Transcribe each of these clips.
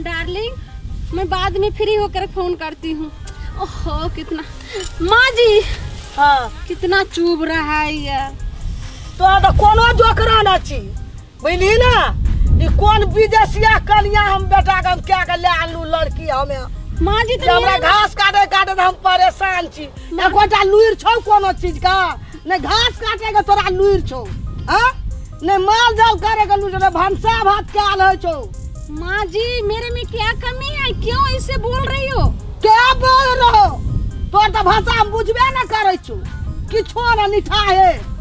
Darling मैं बाद में फ्री होकर फोन करती हूँ। ओहो कितना माँ जी हाँ कितना चुभ रहा है यार। तोरा तऽ कोनो जोकरा न छी, बुझली ने? ई कोन विदेशिया कनिया हम बेटा के हम क्या के ले आनलू लड़की हमे। माँ जी तो जे हमरा मेरा घास काटे काटे तऽ हम परेशान छी। एकोटा लुरि छौ कोनो चीज का नहि? घास काटे के तोरा लुरि छौ? हाँ, नहि माल जाल करे के लुरि छौ, नहि भनसा भात कयल होइ छौ। माँ जी मेरे में क्या कमी है, क्यों ऐसे बोल रही हो? क्या बोल रहो? तोर तऽ भाषा हम बुझबे न करै छौ, किछो न निठा है।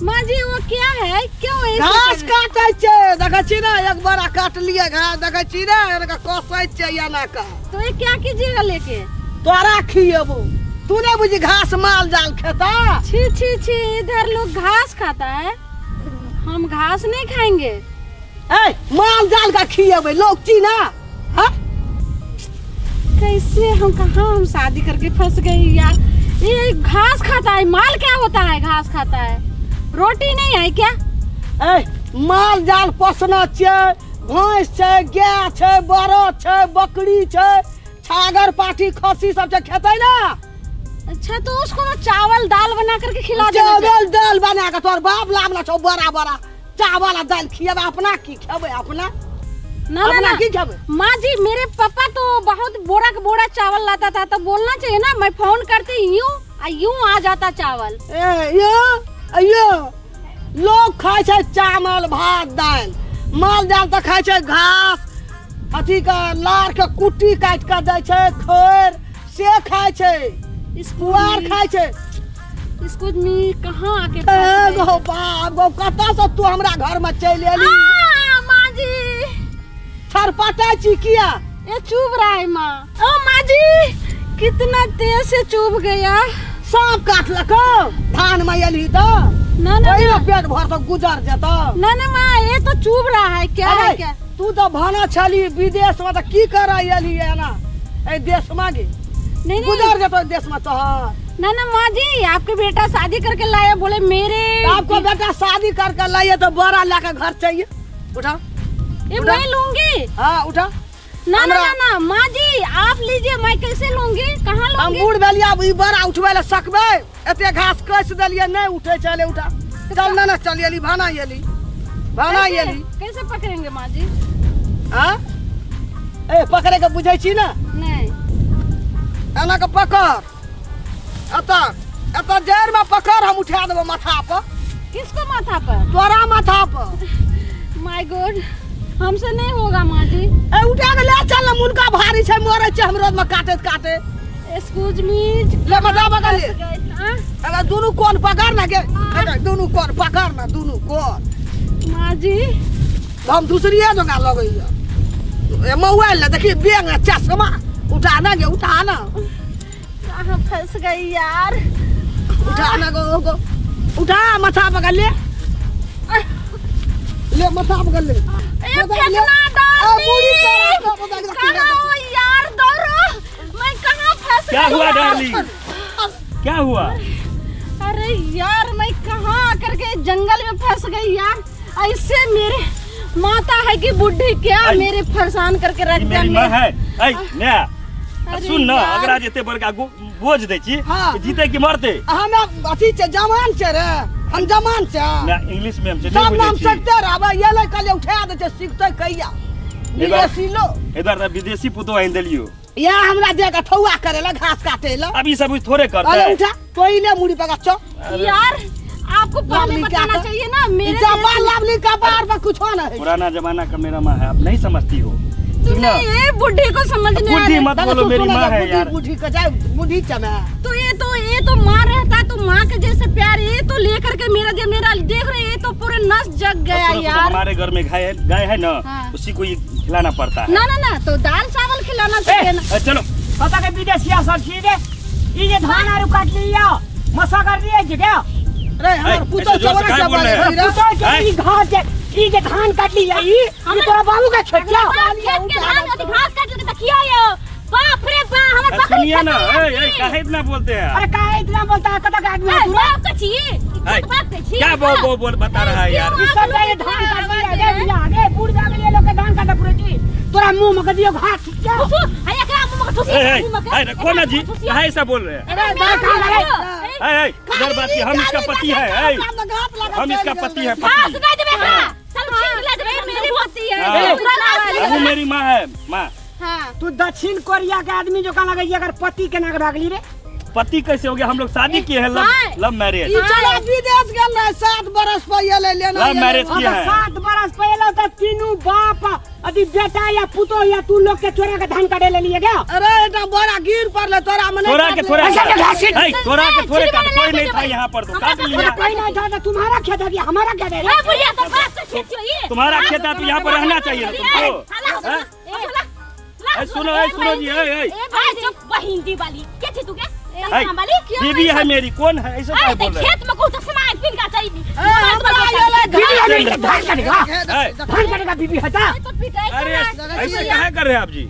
माँ जी वो क्या है, क्यों ऐसे घास कर- काटे छै, देखै छी ने? एक बड़ा काटलियै घास, देखै छी ने? एना कसै छै एना कऽ। तो ये क्या कीजिएगा लेके? तोरा खिएबो। तू नहीं बुझी घास माल जाल खेता? छी छी छी, इधर लोग घास खाता है, हम घास नहीं खाएंगे। ए माल जाल का खिएबै लोग छी ना? हाँ? कैसे हम कहाँ हम शादी करके फंस गई यार। ये घास खाता है, माल क्या होता है? घास खाता है, रोटी नहीं है क्या? ए माल जाल पोसना छै, भैंस छै, गाय छै, बरद छै, बकरी छै, छागर पाठी खस्सी सब छै, खेतै ना? अच्छा तो उसको ना चावल दाल बना करके खिला देना चाहिए। चावल दाल बना के तोहर बाप लाबना छौ बड़ा बड़ा चावल आ दाल खिएबै। अपना की खेबै अपना? ना ना। अपना ना की खेबै? माँ जी मेरे पापा तो बहुत बोरा के बोरा चावल लाता था, तो बोलना चाहिए ना। मैं फोन करती यूं आ यूं आ जाता चावल। ए यो यो लोग खाइ छै चावल भात दालि, माल जाल तऽ खाइ छै घास, अथी के लार के कुट्टी काटि कऽ दै छै, खैर से खाइ छै, पुआर खाइ छै। इसको मी कहाँ आके ए फंस गई? गो बाप गो, कतऽ से तू हमरा घर में चलि एली? आ, माँ जी। छरपटाइ छी किया? ये चुभ रहा है माँ। ओ माँ जी कितना तेज से चुभ गया। सांप काटलक धान में एलही तऽ? ना ना। ओहिमे ना पेट भर तऽ गुजर जेतौ। ना ना माँ, ये तो चुभ रहा है। क्या है? अरे, क्या? तू तऽ भाना छली विदेश में, तऽ की करऽ एलही एना एहि देश में गे? नहीं नहीं। गुजर जेतौ देश में तोहर। ना ना माँ जी, आपके बेटा शादी करके लाया, बोले मेरे आपको बेटा शादी करके लाइए तो बोरा लाके घर चाहिए। उठा। ये उठा। मैं लूंगी। हाँ उठा। ना ना। हमरा- ना ना माँ जी आप लीजिए, मैं कैसे लूंगी, कहाँ हम लूंगी? बूढ़ भेलियै, आब ई बोरा उठबै लए सकबै? एते घास कसि देलियै, नहि उठै छलै। उठा, चल। ना ना, चल एली, भाना एली, भाना कैसे, एली। कैसे पकड़ेंगे माँ जी? हाँ ए पकड़े के बुझै छी ना? नहीं। एना के पकड़, एतऽ एतऽ जड़ि में पकड़, हम उठा देबो माथा पर। किसको माथा पर? तोरा माथा पर। My God, हमसे नहीं होगा माँ जी। ए उठा के ले चल ना, मुनका भारी छै, मरै छै हम रोज में काटैत काटैत। Excuse me. ले माथा पकड़ ले। हाँ? अगर दुनू कोन पकड़ ना गे, अगर दुनू कोन पकड़ ना, दुनू कोन। माँ जी। हम दूसरिए जगह लगैया। ए मोबाइल ले देखी, बैंक चश्मा। उठा ना गे, उठा ना। कहाँ फंस गई यार? उठा ना गो गो, उठा, माथा पकड़ ले, ले माथा पकड़ ले। ए माथा पकड़ ले। फेंकना। आ, बूढ़ी डार्लिंग करा, करा, करा, कहाँ हो यार? दौड़ो, मैं कहाँ फंस क्या गई हुआ यार? डार्लिंग, क्या हुआ? अरे यार मैं कहाँ आकर के जंगल में फंस गई यार। ऐसे मेरे माता है कि बुढ़ी क्या आई। मेरे परेशान करके रख ई दिया मेरी माँ मेरे। है। ऐ ने अरे सुन न। यार। अगरा जेते बड़का बोझ दै छी। हाँ। जीते कि मरते? हम अथी छै, जवान छै रे, हम जवान छै। ना इंग्लिश में हम छै सब नहीं नाम बुझै छी। सकते रहबै, ये ले कहलियै उठा दै छै, सीखतै कहिया विदेशी लोग? एहि दुआरे तऽ विदेशी पुतोह आनि देलियो। या हमरा दे के ठौआ करे ला, घास काटे ला। अब ई सब थोड़े अरे करतै। उठा तो ले मुड़ी पका चो। यार आपको पहले लावली क्या बताना कर? चाहिए ना मेरे जबान देश में- लावली का बार पर कुछ ना है। पुराना जमाना का मेरा माँ है, आप नहीं समझती हो। तुमने सुन ना, ये बुढ़ी को समझ नहीं आ बुढ़ी रहा। मत बोलो, मेरी माँ है यार। बूढ़ी के जाए, बूढ़ी चमे। तो ये तो माँ रहता है तो माँ के जैसे प्यार, ये तो लेकर के मेरा जे मेरा देख रहे ये तो पूरे नस जग गया सुनो, सुनो, यार। हमारे घर में गाय है, गाय है ना। हाँ। उसी को ये खिलाना पड़ता है। ना ना ना, तो दाल चावल खिलाना चाहिए ना। ए, चलो। कतऽ के विदेशिया सब छी रे? ई जे धान आरू काटली यौ, मसा कर लिए छै क्या? रे हमर ऐ, पुतौ ऐसे जोर से चबरा काहे बोल रहे हैं? चबरा। पुतौ के ऐ। ई घास जे ई जे धान काटली यौ, ई तोरा बाबू के खेत क्या? बाप खेत के धान अथी घास काट लेके देखियो यो। बाप रे बाप, हमर ए, बकरी सुनिए ना। खतम ए, ए, है। काहे इतना बोलते हैं? अरे काहे इतना बोलता है? कतऽ के आदमी है ए, तू रे? बाप के छी, ऐ, बाप के छी। क्या बो बो बोल बता रहा है यार? ई सब जे धान काटली गे बिया गे, बूढ़ भए गेलियै लोक के धान काटऽ पड़ै छी। तोरा एकरा मुंह में के दियो घास छुटिया। ठुसु है एकरा मुंह में ठुसी। ए, ए, ए, रखो ना जी, काहे ऐसा बोल रहे हैं? अरे देखा ए, ए, ए, इधर बात की, हम इसका पति है। ए, हम इसका पति है, घास पति। नहीं देबे एकरा, चल छीन ले देबे। मेरी पति है। हाँ। पूरा घास ले अब वो मेरी माँ है, माँ। हाँ। तू दक्षिण कोरिया के आदमी जो का लगे अगर पति के नाक भागली रे। पति कैसे हो गया? हम लोग शादी किए हैं, लव हाँ। Love marriage. ई चला विदेश गेल रहे, 7 बरस पहिले लेना। लव मैरिज किया है। 7 बरस पहले तो तीनों बाप अभी बेटा या पुतो या तू लोग के चोरा के धान काटे ले लिए क्या? अरे एटा बड़ा गिर पड़ले तोरा मने। तोरा के थोड़ा ऐसा के घास ए, तोरा के थोड़े छिड़ी काट, वाला कोई लेके नहीं था जेबै। यहाँ पर, तो काट अरे लिया। कोई नहीं था तो तुम्हारा खेत है, हमारा खेत है रे। ए बुढ़िया, तो बाप के खेत छियो ई। तुम्हारा खेत है तो यहाँ पर रहना चाहिए ना तुमको। साला, हाँ? ए, साला, ए, सुनो, ए, सुनो जी, ए, ए, ए भाई चुप, बहिन वाली के छी तू के? ए, वाली बीवी है मेरी, कौन है ऐसा अरे क्या ते बोल रहे हैं? खेत में को चश्मा पिन का चाहिए। बीवी है मेरी, धान काटेगा, ए, धान काटेगा बीवी है ता। तो पिटाई अरे करना। ऐसे काहे कर रहे हैं आप जी?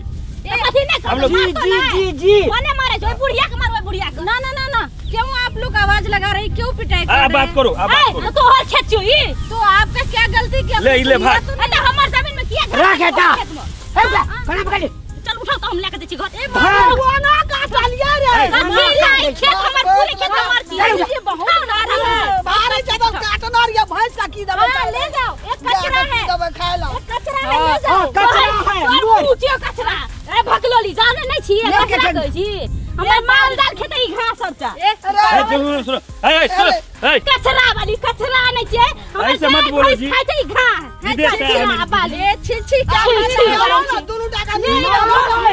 कथी नहीं हम लोग- जी जी जी जी। मने मारे जो बुढ़िया के मारो, बुढ़िया के। ना ना ना ना, क्यों आप लोग आवाज लगा रही, क्यों पिटाई कर आप रहे बात हैं? करो, आप बात ए करो। तो तोहर खेत छियो ई। तो आपका क्या गलती क्या? ले, ले भाग। ए त हमर जमीन में किया राख एता। खेत में? ए बा, कना पकड़ ले। चल उठाओ तो हम लेके दै छी घर। ए धान। कोना काटलिए रे? कथी लाई खेत हमर, पूरे खेत हमर छी। ये बहुत भारी है। भारी छै तो काटना रे, भैंस का की देबै? हाँ, ले जाओ, एक कचरा है, देबै खाय ला। एक कचरा है, ले जाओ। हाँ, कचरा है, तोहर पूछियो कचरा। ए भकलोली जाने नहीं छी, ले के कचरा चल। कहै छी। हमर माल जाल खेतै ई घास सबटा। ए, अरे ए, सुनो सुनो, ए, ए, सुनो, ए, कचरा वाली कचरा नहीं छै। हमर ऐसे मत गाय बोलो भैंस जी। खाइ छै ई घास। विदेश से आए हैं। वाली। ए, छी छी, क्या छी, बात छी। है? ना, ना, दुनू टाका ए,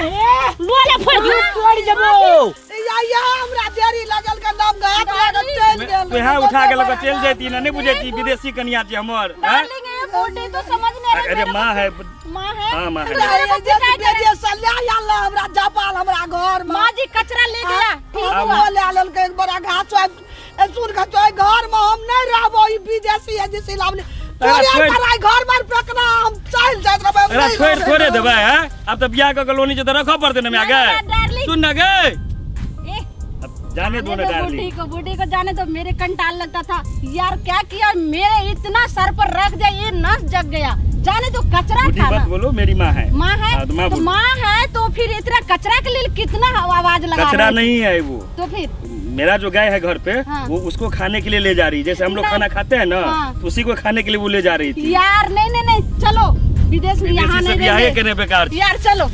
लोले फोड़ दियो। तोड़ जबो। या या हमरा देरी लगल के नाम घात लागल चलि गेल। तो यहाँ उठा के लगा चल जाती ना, नहीं बुझेती विदेशी कन्या जी हमर, हैं? डार्लिंग, ये बूढ़ी तो समझ नहीं रही। अरे मेरे माँ को। है। माँ है। हाँ, माँ है। मेरे को पिटाई करे। विदेश से ले आयल हमरा जापाल हमरा घर में। माँ जी कचरा ले गया, ठीक हाँ, हुआ। वो ले लेलकै एक बड़ा घास। सुन के तो घर में हम नहीं रहबो, ई विदेशी है जिसे लावली तोरा तोरे छोड़ि- तोरा घर पर फेंकना, हम चलि जाइत रहबै, हम अरे नहीं छोड़ रहबै। थोड़े देबै हैं? अब तो बियाह कऽ के लोनी जे तऽ रखऽ पड़तै ना माय ना, गे। डार्लिंग। सुन ना गे, ए, अब जाने दो जाने ना दो डार्लिंग। बूढ़ी को, बूढ़ी को जाने दो। मेरे कंटाल लगता था यार, क्या किया मेरे इतना सर पर रख दिया, ये नस जग गया। जाने दो, कचरा बूढ़ी था मत ना। बोलो, मेरी माँ है। माँ है। हाँ, तो माँ तो बोलो। माँ है तो फिर इतना कचरा के लिए कितना आवाज लगा कचरा रहे थे? नहीं है वो। तो फिर मेरा जो गाय है घर पे, हाँ। वो उसको खाने के लिए ले जा रही है, जैसे हम लोग नहीं। खाना खाते हैं ना, हाँ। तो उसी को खाने के लिए वो ले जा रही थी। यार नहीं नहीं नहीं, चलो विदेश में यहाँ विदेशी से नहीं बियाहे रहेंगे। करने बेकार। यार चलो।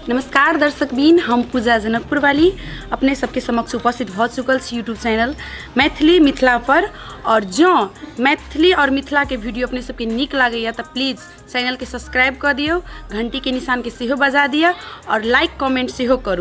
नमस्कार दर्शकबिन, हम पूजा जनकपुर वाली अपने सबके समक्ष उपस्थित भऽ चुकल छी यूट्यूब चैनल मैथिली मिथिला पर। और जँ मैथिली और मिथिला के वीडियो अपने सबके नीक लागैया तऽ प्लीज चैनलके सब्सक्राइब कऽ दियौ, घंटीके निशानके सेहो बजा दिअ और लाइक कमेंट सेहो करू।